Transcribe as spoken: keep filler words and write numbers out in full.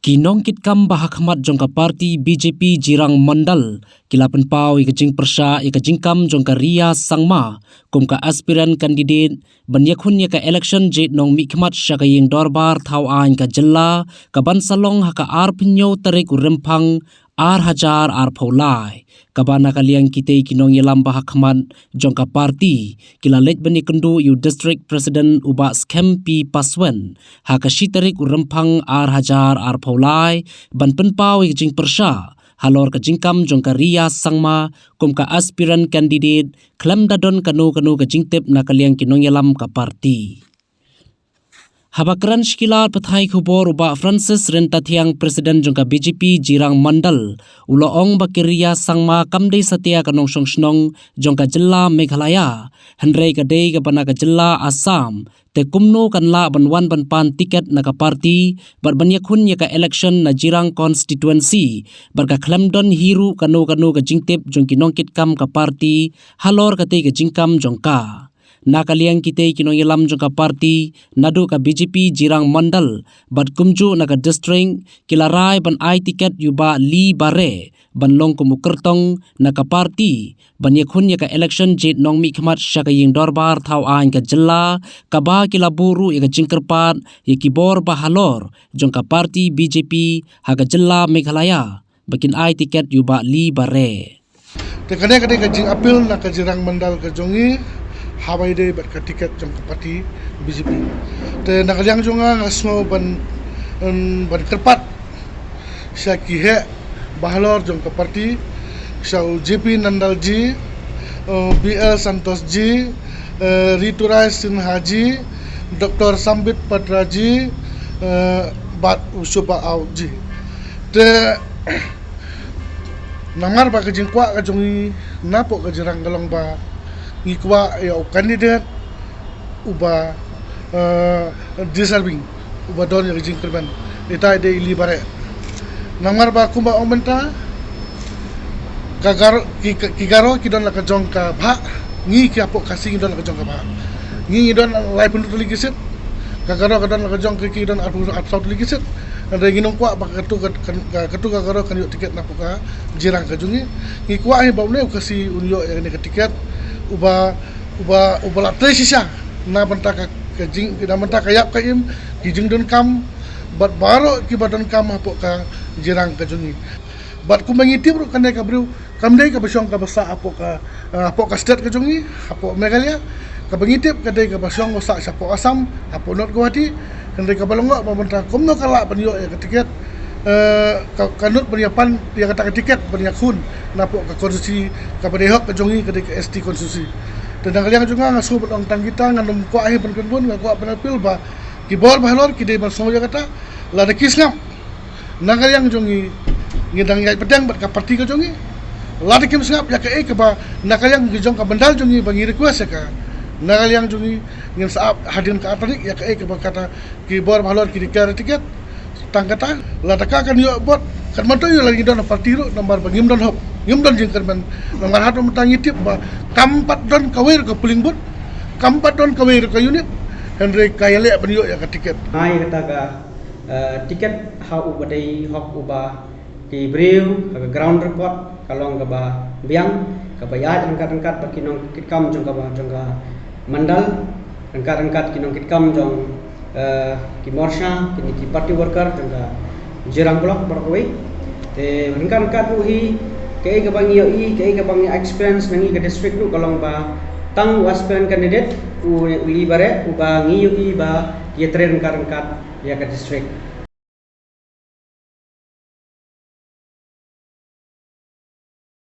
Ki nongkitkam ba ha khmat jong ka party B J P Jirang Mandal ki la pynpaw ïa ka jingpyrshah ïa ka jingkam jong ka Ria Sangma kum ka aspirant candidate ban ïakhun ïa ka election jied nongmihkhmat sha ka ïing dorbar thaw aiñ ka jylla, ka ban sa long ha ka arphew tarik u Rymphang ar hajar arphew lai, kaba na ka liang kitei ki nongïalam ba ha khmat jong ka party ki la leit ban ïakynduh ïa u District President u Bah Skhem P Paswen ha ka shi tarik u Rymphang ar hajar arphew lai ban pynpaw ïa ka jingpyrshah halor ka jingkam jong ka Ria Sangma kum ka aspirant candidate, khlem da don kano kano ka jingtip na ka liang ki nongïalam ka party. Haba kren sha ki lad pathai khubor u Bah Francis Ryntathiang, President jong ka B J P Jirang Mandal, u la ong ba ka Ria Sangma kam dei satia ka nongshong shnong jong ka jylla Meghalaya, hynrei ka dei kaba na ka jylla Assam, te kumno kan lah ban wan ban pan tiket na ka party bad ban ïakhun ïa ka election na Jirang constituency, bad ka khlem don hi ruh kano kano ka jingtip jong ki nongkitkam ka party halor katei ka jingkam jong ka. Na ka liang kitei ki nongïalam jong ka party naduh ka B J P Jirang Mandal bad kumjuh na ka district ki la rai ban ai tiket ïa u Bah Lee Bare ban long kum u kyrtong na ka party ban ïakhun ïa ka election jied nongmihkhmat sha ka ïing dorbar thaw aiñ ka jylla, kaba ki la buh ruh ïa ka jingkyrpad ïa ki bor ba halor jong ka party B J P ha ka jylla Meghalaya ba kin ai tiket ïa u Bah Lee Bare. Te kane ka dei ka jingappeal na ka Jirang Mandal ka jong ngi, haba ïadei bad ka tiket jong ka party B J P. Te na ka liang jong nga, nga sngew ban, em, ban kyrpad sha ki heh ba halor jong ka party, sha u J P Nandal ji, eh, B L Santos ji, eh, Riturai Sinha ji, Doctor Sambit Patra ji, eh, bad u Suba Aung ji. Te namar ba ka jingkwah ka jong ngi napoh ka Jirang ka long ba ngi kwah ïa u candidate uba, eh, deserving, uba don ïa ka jingkyrmen. Ita i dei i Lee Bare. Namar ba kumba ong mynta, ka Garo, ki, ki Garo ki don la ka jong ka bhah, ngi ki hapoh Khasi ngi don la ka jong ka bhah. Ngi ngi don laiphew tylli ki seat, ka Garo ka don la ka jong ka, ki don arphew, arphew saw tylli ki seat. Hynrei ngi nang kwah ba katu ka, ka, katu ka Garo kan ïoh tiket napoh ka Jirang ka jong ngi. Ngi kwah hi ba une u Khasi un ïoh ïa kane ka tiket uba, uba, uba la trei shisha na bynta ka, ka jing, na bynta ka ïap ka im, ki jingdonkam bad baroh kiba donkam hapoh ka Jirang ka jong ngi. Bad kumba ngi tip ruh kane ka briew kam dei kaba shong kaba sah hapoh ka, eh, hapoh ka state ka jong ngi, hapoh Meghalaya. Kaba ngi tip ka dei kaba shong ba sah shapoh Assam, hapoh North Guwahati. Hynrei kaba long ba mynta kumno ka lah ban ïoh ïa ka tiket, eh, ka, ka nud ban ïa pan ïa kata ka tiket ban ïakhun napoh ka constituency kaba dei hok ka jong ngi, ka dei ka S T constituency. Te na ka liang jong nga, nga sngew ban ong tang kita, ngan ym kwah hi ban kynbun, nga kwah ban appeal ba ki bor ba halor ki dei ban sngew ïa kata, lada ki sngap na ka liang jong ngi, ngi dang ïaid bteng bad ka party ka jong ngi. Lada kim sngap ïa kaei kaba na ka liang jong ka Mandal jong ngi ba ngi request ïa ka, na ka liang jong ngi ngin sa ap hadien ka ar tarik ïa kaei kaba kata ki bor ba halor ki declare tiket. Tang kata, lada ka kan ïoh vote, kan mynta ïoh la ngi don party ruh, namar ba ngim don hok, ngim don jingkyrmen. Namar haduh mynta ngi tip ba kam pat don kawei ruh ka polling booth, kam pat don kawei ruh ka unit, hynrei ka ïaleh ban ïoh ïa ka tiket. Ai kata ka eh, tiket ha uba dei hok uba ki briew, ha ka ground report ka long kaba biang, kaba ïaid ryngkat ryngkat bad ki nongkitkam jong kaba, jong ka Mandal, ryngkat ryngkat ki nongkitkam jong, eh, ki Morcha, ki, ki party worker jong ka Jirang Block baroh kawei. Te ryngkat ryngkat ruh hi, kaei kaba ngi ïohi, kaei kaba ngi experience na ngi ka district ruh ka long ba tang u aspirant candidate u, u Lee Bare uba ngi ïohi ba ïatrei ryngkat ryngkat ïa ka district.